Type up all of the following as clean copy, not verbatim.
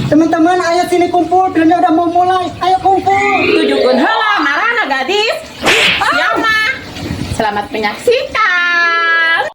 Teman-teman, ayo sini kumpul, filmnya udah mau mulai. Ayo kumpul. Tujukeun heula marana gadis. Siapa? Selamat menyaksikan.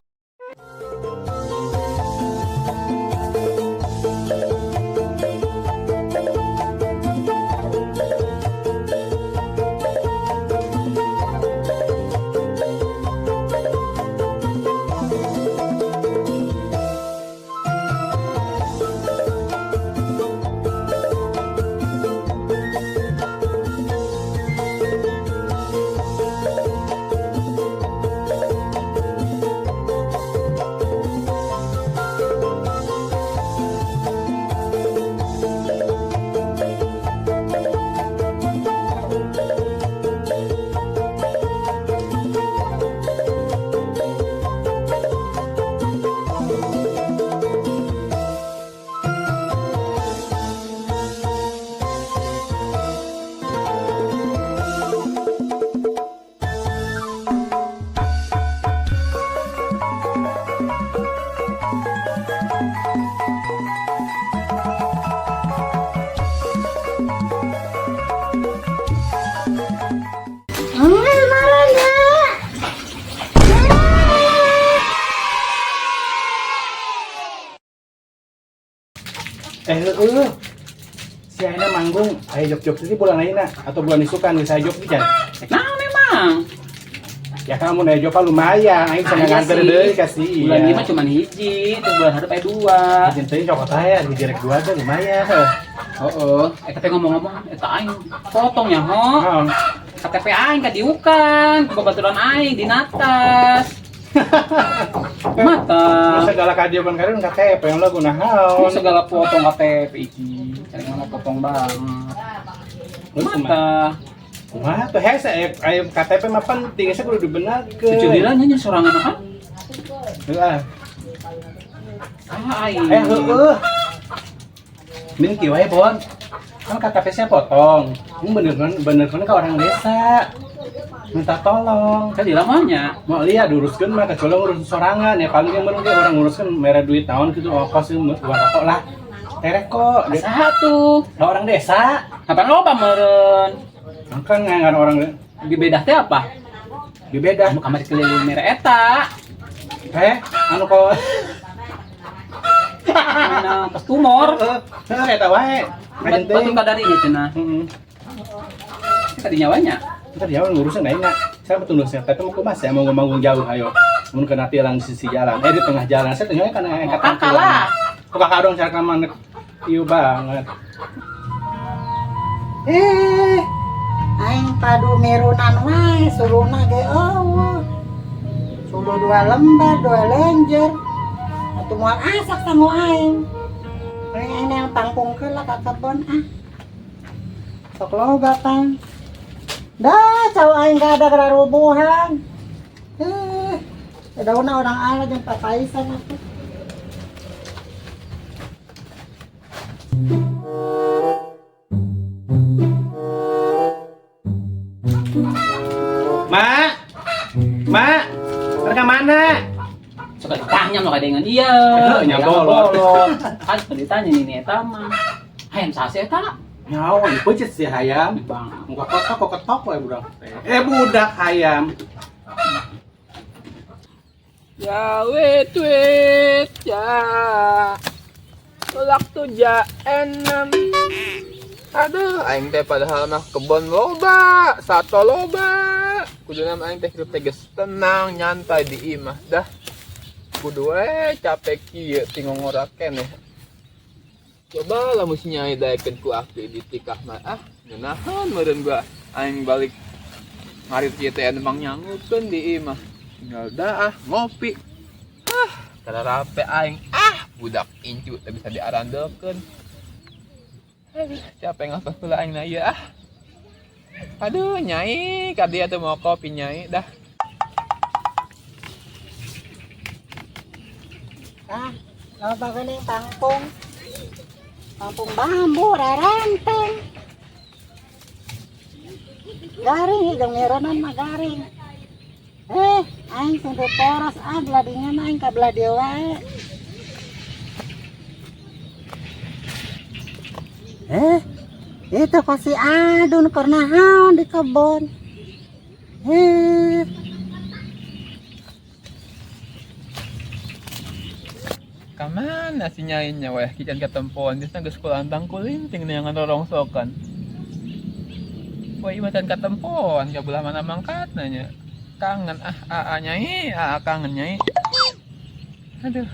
Marana. Eh, heueuh. Si Aina manggung, ayo jog-jog sih bulan lainna atau bulan isukan geus aya job pisan. Nah, memang. Ya kamu aya job lumayan, aing bisa Aya nganter sih. deui kasih. Bulan ini mah cuman hiji, terus bulan hareup aya dua. Jeung teuing cokot aya di direk dua teh lumayan heuh. Oh, oh. Eh, tapi ngomong-ngomong, eta aing potong ya, ho. Naon? KTP aing kadiukan, ku babaturan aing di natas. Mata. Terus segala kadieukeun kareun KTP yang lagu naon. Segala potong KTP iki. Cari mah potong banget. Terus kumaha? Mata. Kumaha tuh hese aya aya KTP mah penting, hese kudu dibenarkeun. Cucu nya nya sorangan kan? Heeh. Ah, aing. Eh heueuh. Min kieu wae, Bon. Kan KTP nya potong. Ini bener-bener ke orang desa. Minta tolong. Kan di lamanya. Mau lihat diuruskeun mah kecuali ngurus sorangan ya paling yang bener orang nguruskeun mere duit tahun gitu ongkos uang rokok lah. Terek kok. Saha tuh? Lah orang desa. Kapan loba meureun? Kan ngan orang Di bedah teh apa? di beda. Anu kamari keliling mere eta. Eh, anu kok Mana pas tumor. Heeh, eta wae. Kajen Batu teuing. kadarinya cenah. Heeh. Tadi nyawanya. Ntar jauh ngurusin nggak ingat. Saya betul saya tapi mau kumas ya mau manggung jauh ayo. Mun kena tilang di sisi jalan, eh di tengah jalan. Saya tanya kan Oh, kakak lah. Kok kakak dong cara kaman ieu banget. Eh, aing padu merunan wae, suluna ge eueuh. Sulu dua lembar, dua lenjer. Atuh moal asak sangu aing. Paling aing yang tangkungkeun lah ka kebon ah. Sok loba pan. Dah, cau aing gak ada gerarubuhan. Eh, daunna orang ala jeung papaisan atuh. Mak, mak, mereka mana? Suka ditanya mah kadengan iya. Heuh, nya bolot. Kan suka ditanya nih eta mah. Hayam saha sih eta? Nyawa, dipeucit si hayam. Bang. Muka kotok kok ketok we budak. Eh budak hayam. Ya wit wit ya. Tolak tuh ja enam. Aduh, aing teh padahal mah kebon loba, sato loba. Kuduna mah aing teh hirup teh geus tenang, nyantai di imah dah. Kudu we capek kieu ti ngongora keneh. Coba lamun si Nyai daekeun ku aki di tikah mah ah, ngeunaheun meureun gua aing balik ngarit ieu teh anu mang nyangukeun di imah. Tinggal dah ah, ngopi. Ah, kada rape aing. Ah, budak incu teh bisa diarandelkeun. Aduh, capek ngapas heula aing na ieu ah. Aduh, Nyai, ka dieu teh mau kopi Nyai dah. Ah, loba geuning tangkung. Kampung bambu rarenteng. Garing hidung meronan mah garing. Eh, aing sing teu poros ah belah dinya mah aing ka belah dieu wae. Eh, itu kok si Adun karena haon di kebon. Eh, Kamana si nyainya weh kican katempoan geus geus kulantang kulinting neangan rorongsokan. Wah, ieu can katempoan ka belah mana mangkatna nya. Kangen ah aa nyai, aa kangen nyai. Aduh.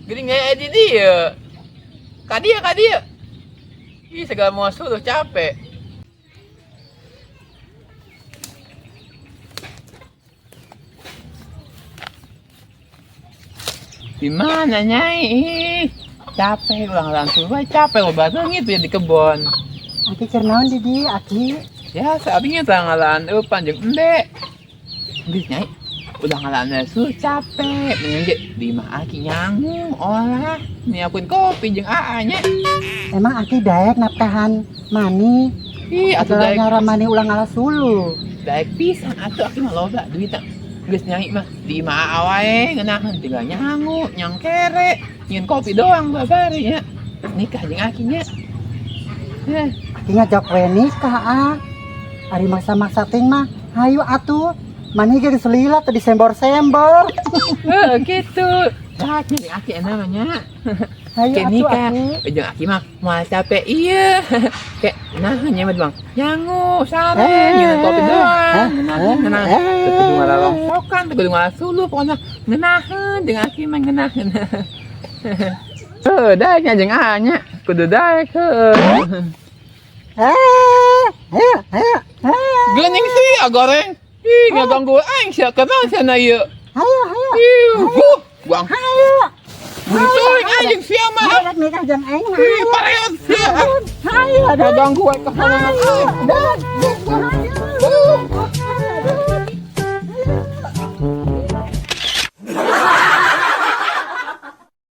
Gini nggak di dia. Kadia kadia. Ih, segala mau suruh capek. Di mana nyai? Ih, capek ulang langsung wae capek lo bareng itu ya di kebon. Aki keur naon di dieu, Aki? Ya, sabinya tangalan eupan jeung embe. Geus nyai, udah ngalaan su capek mending di imah aki nyangu olah nyiapin kopi jeung aa nya. Emang Aki daek nafkahan mani? Ih, atuh daek Atuh mani ulang ala sulu. Daek pisan atuh aki mah loba duitna. Geus nyai mah di imah aa wae ngeunaheun tinggal nyangu, nyangkere, nyieun kopi doang babari nya. Nikah jeung aki nya. Heh, Aki ngajak we nikah ah. Ari maksa-maksa ting mah, hayu atuh. Mani ge geus lila teu disembor-sembor. Heuh gitu. Dah jeung aki namanya. Hayu Kayak atuh nikah. Aki. Jeung aki mah moal capek iya. Kayak nah nya mah bang. Nyangu, sare, nyieun kopi doang. Ngeunaheun, ngeunaheun. Teu kudu ngaralongsokan, teu kudu ngarasuluh, pokona ngeunaheun jeung aki mah ngeunaheun. Heuh, daek nya jeung aa nya. Kudu daek heuh. Eh, ayo, ayo, ayo, Geuning sih ah goreng. Ih, ngaganggu aing sia kenal sia na ieu. ayo, ayo. Ih, huh, buang. Ayo. Teuing aing sia mah. Ayo rek nikah jeung aing mah. Ih, pareot sia. Hayu, Ngaganggu wae ka aing. Ayo, dah, dah.